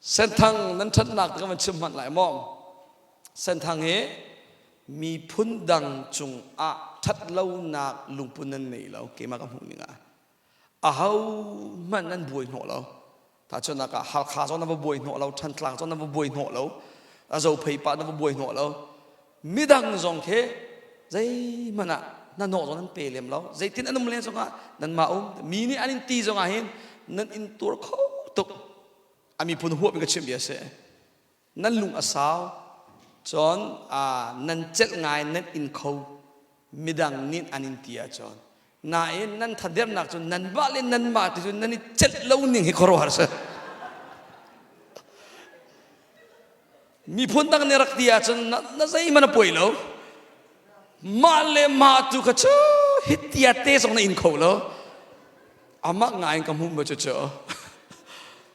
Senthang nan ṭhatnak ka van chim hmanh lai maw? Senthang hi miphun dang cungah ṭhatlonak lungput nan nei lo keimah ka hmuh ning ah. Aho hmanh nan buai hnawh lo. Tahchunhnak ah Halkha zong nan va buai hnawh lo, Thantlang zong nan va buai hnawh lo, a Zophei pa nan va buai hnawh lo. Midang zong khi zeihmanh ah hnahnawh zong nan pe lem lo. Zeitin an um len zongah nanmah um. Mi nih an in ti zongah hin nan in tur kho tuk. A miphun huap in ka chim bia a si. Nan lung a sau. Cun nan celh ngai nan in kho. Midang nih an in ti ahcun. Nain nan thadernak cu nanmah le nanmah ti cu nan i celh lo ning hi khuaruahhar si. Miphun dang nih rak ti ahcun na zeihmanh a puai lo. Mah le mah tu kha cu hitia te zong na in kho lo. Amah ngai in ka hmuh ma cu cu.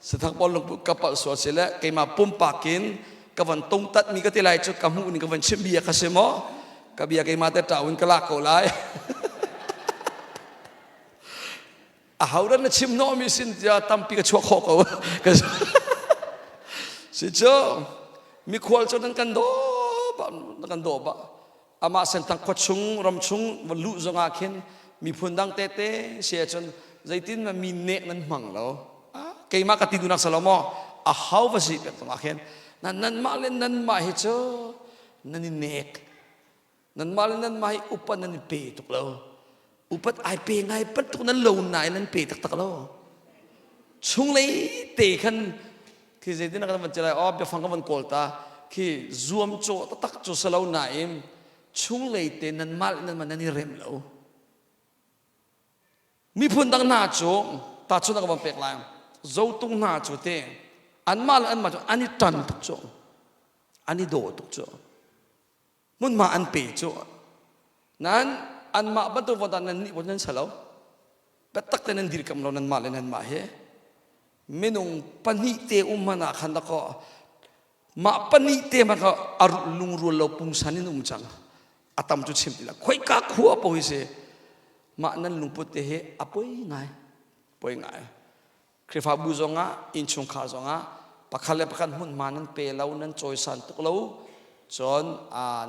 Sathak pawl lungput ka palh sual si le keimah pumpak in ka van tungtat mi ka ti lai cu ka hmuh ning ka van chim bia kha si maw? Ka bia keimah te ṭau in ka lak ko lai. Ahodah na chim hnawhmi sin tiah tampi ka chuah khawh ko. Si cu mikhual cu nan kan daw ba nan kan daw ba. Amah sentang khua chung ram chung va luh zongah khin miphun dang tete si ahcun zeitin ma mi nek nan hmang lo. Keimah ka ti dunak salo maw a hau va si pek zongah khin nan nanmah le nanmah hi cu nan i nek. Nanmah le nanmah hi upat nan i pe tuk lo. Upat ai pe ngai bantuk nan lo nain nan pe taktak lo. Chunglei te khan khi zeitin kan van ti lai oh biafang kan van kawl ta khi zuam cawh taktak cu si lo nain chunglei te nanmah le nanmah nan i rem lo. Miphun dang hna cu tahchunhnak ka van pek lai. Zotung hna cu te anmah le anmah cu an i ṭan tuk cu an i daw tuk cu hmunhma an pe cu nan anmah bantuk von nan nih von nan salo biatak te nan dirkam lo nanmah le nanmah he minung pahnih te um hmanh ah khan dakaw mah pahnih te hmanh kha a lungrual lo pungsan in um cang a tam cu chim ti la khoika khua po hi si mah nan lungput te hi a poi ngai poi ngai Khrihfabu zongah innchungkhar zongah pakhat le pakhat hmunhma nan pe lo nan cawisan tuk lo cun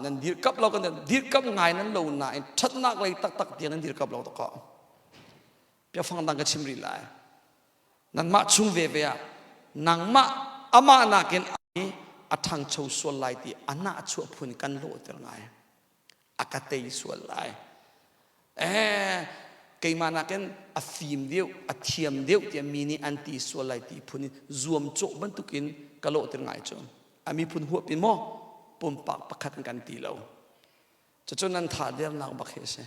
nan dirkamh lo kan dirkamh ngai nan lo nain ṭhatnak lei taktak tiang nan dirkamh lo tuk biafang dang ka chim rih lai nanmah chung veve ah nangmah amah nakin a ṭhangcho sual lai ti a nahchuah phun kan lawhter ngai a ka tei sual lai eh keimah nakin a fim deuh a thiam deuh tiah mi nih an ti sual lai ti phun in zuamcawh bantukin ka lawhter ngai cu a miphun huap in maw pumpak pakhat in kan ti lo cucu nan tha dernak bak hi a si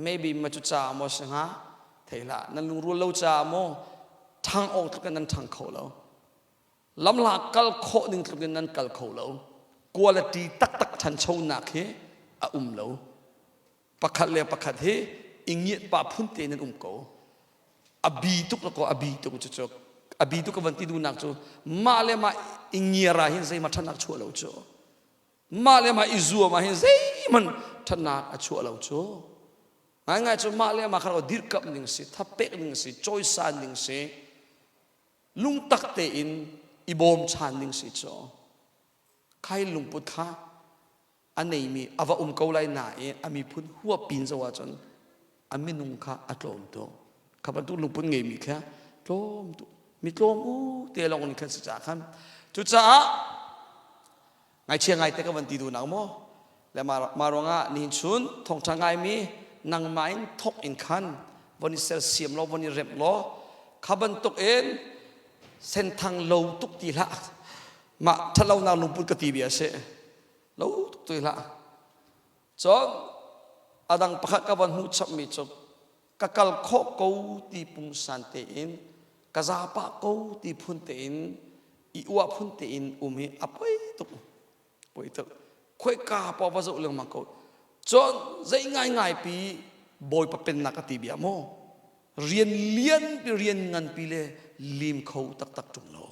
maybe ma cu ca maw si hnga thei hlah nan lungrual lo caah maw ṭhang awk tluk in nan ṭhang kho lo lamhla kal khawh ning tluk in nan kal kho lo quality taktak ṭhanchonak hi a um lo pakhat le pakhat hi i ngiat pa phun te nan um ko a bi tuk ko a bi tuk cu cu a bi tuk ka van ti duhnak cu mah le mah i ngiar ah hin zeihmanh ṭhatnak chuah lo cu mah le mah i zuam ah hin zeihmanh ṭhatnak a chuah lo cu ngaingai cu mah le mah kha dirkamh ning si thapek ning si cawisan ning si lungtak tein i bawmchan ding si cu khai lungput kha a neimi a va um ko lai nain a miphun huapin zo ahcun a minung kha a tlawm tuk kha bantuk lungput ngeimi kha tlawm tuk mi tlawm u te lawng nih khan si caah khan cucaah Ngaichia ngaite ka van ti duh nak maw? Le mah ruangah nihin chun thawngṭha ngaimi nangmah in thawk in khan von i sersiam law von i remh law kha bantuk in senthang lo tuk ti hlah mah ṭhatlonak lungput ka ti bia a si lo tuk ti hlah cun a dang pakhat ka van hmuh chapmi cu ka kal khawh ko ti pungsan tein ka zapa ko ti phun tein i uah phun tein um hi a poi tuk poi tuk khoika pa va zoh lengmang ko cun zei ngai ngai pi bawipa pennak ka ti bia maw rian lian pi rian ngan pi le lim kho taktak ṭung lo.